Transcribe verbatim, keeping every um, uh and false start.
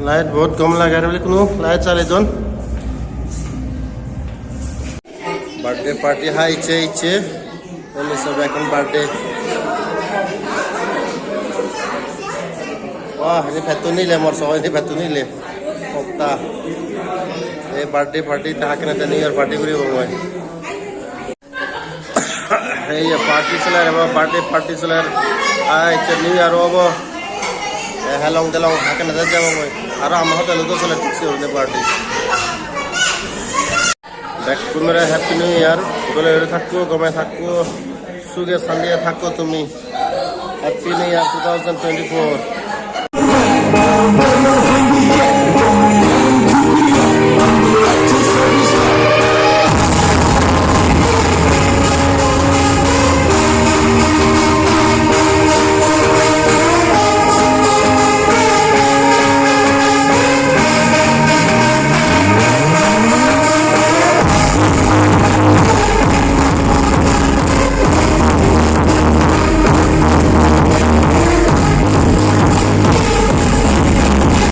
Light bahut kom lage ar bile, kono light jale don. Birthday party ha icche icche. Tumi sob ekhon birthday. Wah, ini pettun nile, mor sob ini pettun nile. Okta. Ei birthday party ta hakkene te New Year party guribo mui. Ei party soler, ebo birthday party soler. Ai, icche New Year obo. Ei helong delong hakkene te jebo mui. Aro ama hotel-ot soler thik se gurine party. Bekkunore Happy New Year. Dole dole thakko, gome thakko, suge santiye thakko tumi. Happy New Year two thousand twenty-four.